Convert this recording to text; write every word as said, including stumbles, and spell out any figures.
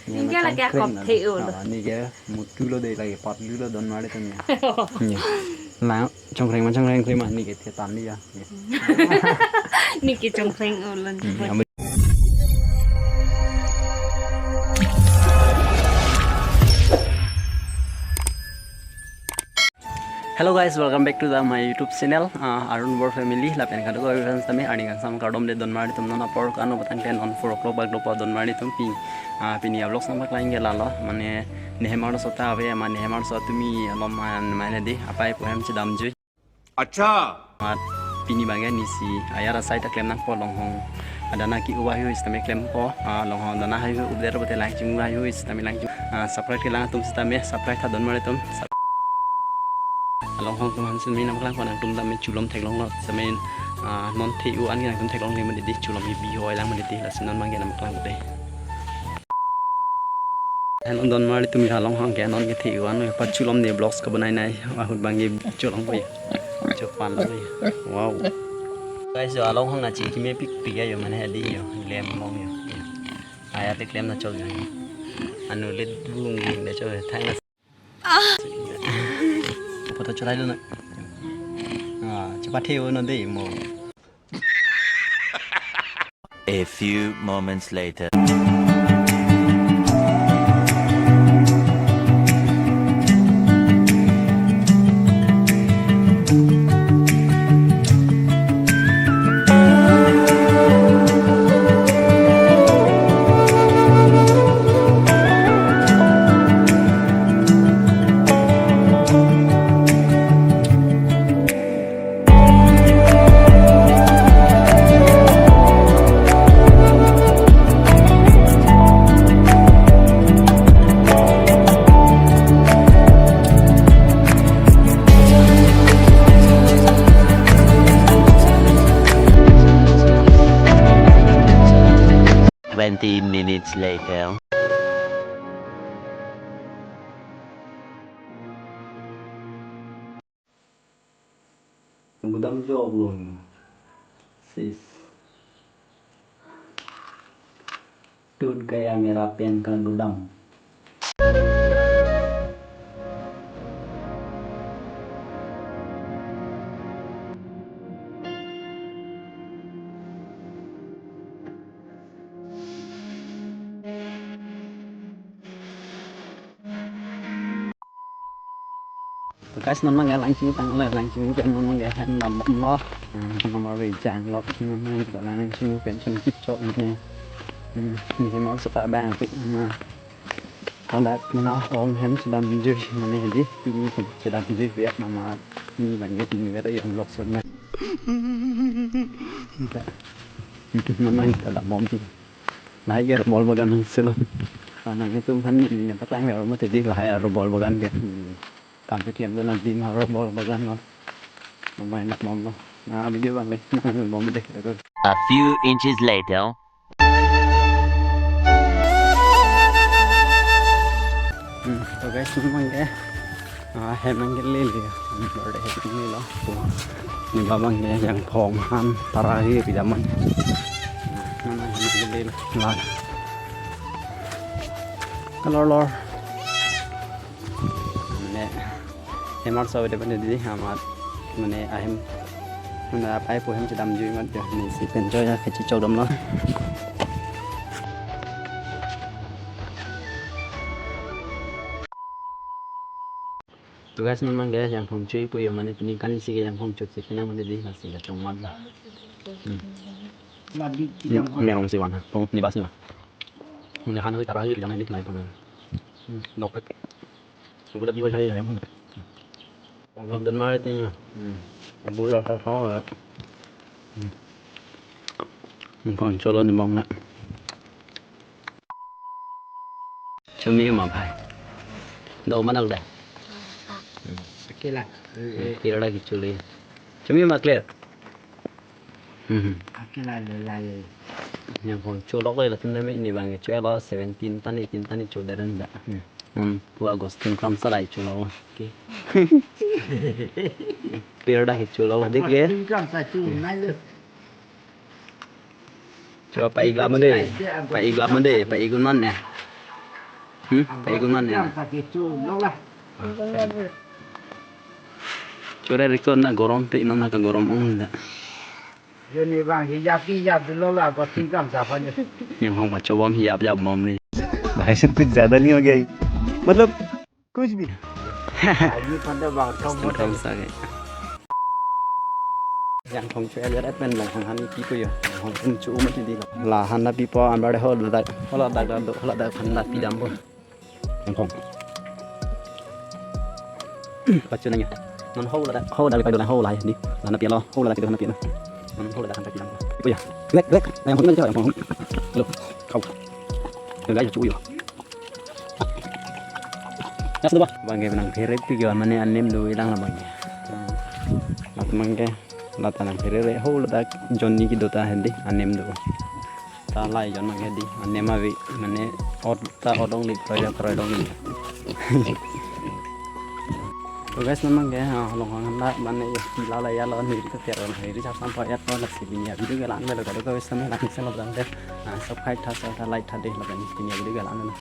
Ningke lake akop the-o lo. Ah, ningke mutu lo de lake patlu lo Donmari atum ya. Ningke. Lang chongkreng ma chongkreng kreng ma ningke thetan li ya. Ningke chongkreng-o lo. Hmm, Hello guys, welcome back to the my YouTube channel, uh, Arun Bor Family. Lapen kadokave sitame arni kangsam kardom de Donmari atum, non apor kano batang ke non four o'clock bak dopo Donmari atum pi, uh, pini a-vlog nangpaklang ke lalo, mane nehem arloso ta ave, mane nehem arloso tumi alom an mane di apai pu ahem chedamjui. Acha. Mat pini abang ke nisi ayar asai ta klem nangpo, longhong adana ke-o haihui sitame klempo, ah, longhong adana haihui updet pote lang chinghu haihui sitame lang chinghu, ah, subscribe kelang atum sitame subscribe tha Donmari atum. Sub-, ah, longhong atum aphan si nangpaklangpo, nangtum tame chulom theklong lo sitame, ah, non the-o an ke nangtum theklongle ma di, chulom hi bi hoi lang ma di, lasi non abang ke nangpaklang pote. Hello Donmari atum ya, longhong ke non ke the-o an pachulom ne vlogs kabanai nai ahut abang ke chulom po ya. Chopan lo ya. Wow. Guys, yo alonghong na chikimepik pik ya yo, mane hedi yo, lem long yo. Aya te klem na chok yo. Anu let bung ge le chok thang na. Photo cholai lo na. Ah, chepathe-o non de mo. A few moments later. Twenty minutes later. Gudam job lo. Sis. Tut gaya mera pen ka gudam. Guys, non abang ke lang chinghu tanglo, lang chinghu pen non abang ke hem dambomlo. Hmm, nomor rejang lo, hmm, lang chinghu pen chun kipchok ne. Hmm, ne hem arloso ta abang pik, hmm. Hadak mena om hem chedamjui, mane hedi, pini hem chedamjui, biak nama, ne abang ke pini beta yang vlog son na. Mana kita dambom tu. Lahai ke rubber bagan selo. Nangtum aphan ne patang le mo te di lahai rubber bagan ke. Hmm. Kam ke tiam dan dim ha rubber bagan lo. Mama enak mama. Na video abang le. Mama de. A few inches later. Hmm, to guys, non abang ke. Ah, hem abang ke lele. Hmm, baru de hem lele lo. Ne abang ke jangphong aphan tara hi pi dam an. Mane hem abang ke lele. La. Kalor lor. Mane hem arloso ave de mane di amat mane ahem mane apai pu ahem chedamjui amat ya, ne si pen choi ya kechi chodom lo. To guys, non abang ke jangphong cho-i pu yo, mane pini kan isi ke jangphong chotsi pina mane di nasi ke chongmat la. Hmm. Madi. Ni, ni arong si wan ha. Pong ni bas ni. Ni han hui tara hui pidang ni lai pang. Hmm. Nok ek. Sudah di wajah ya. Pong Donmari tin ya. Hmm. Abu ya sa sa ya. Hmm. Pong cholo ne abang na. Chumi ma bhai. Do manak da. Akela. Pirda kichuli. Chumi ma clear. Hmm. Akela le la le. Jangphong cholok le latum dame ne abang ke choi lo seventeen tani tin tani cho deren da. Hmm. Hmm. Pu August tin kram salai cho lo. Okay. Pirda kichulok dik le. Tin kram sa chu nai le. Yo, pa-ik lam dei. Pa-ik lam dei. Pa-ik un man ne. Hmm? Pa-ik un man ne. Chore riko na gorom pe, inom na ka gorom ong da. Yo, ne bang hiyap hiyap dolo la, ko tingkam sa pa ne. Ni hong ma chobom hiyap hiyap bom ni. भाई साहब, कुछ ज्यादा नहीं हो गया ये? मतलब, कुछ भी। Aji pada bang thong Sing thong sa ke. Yang thong chu ajar pen long hang han pipo yo. Long hang chu ma ti di lo. La han na pipo ambar ho ladak. Ho ladak do, ho ladak han na pi dam bo. Yang thong. Pachu nanya. Non ho ladak, ho ladak do ho la di. La na pi lo, ho ladak do na pi lo. Non ho ladak han pi dam bo. Pipo ya. Lek, lek. Yang thong nanya yang thong. Lo. Kau. Yang ga chu yo. Abang ke nangphere pi ke mane anem do ilang abang ke. Lat abang ke, lat nangphere re ho ladak Johnny kedo ta hedi anem do. Ta lai jon abang ke di anem ave mane ot ta ot ong li kroi kroi dong li. To guys, non abang ke, ah, long hang handa mane ya la la ya lo ni ri ta ter ni ri sa sam pa ya to la si pini avideo ke lang lo ka guys, non lang si lo abang ke. Ah, subscribe tha, share tha, like tha de lo kan pini avideo ke lang lo.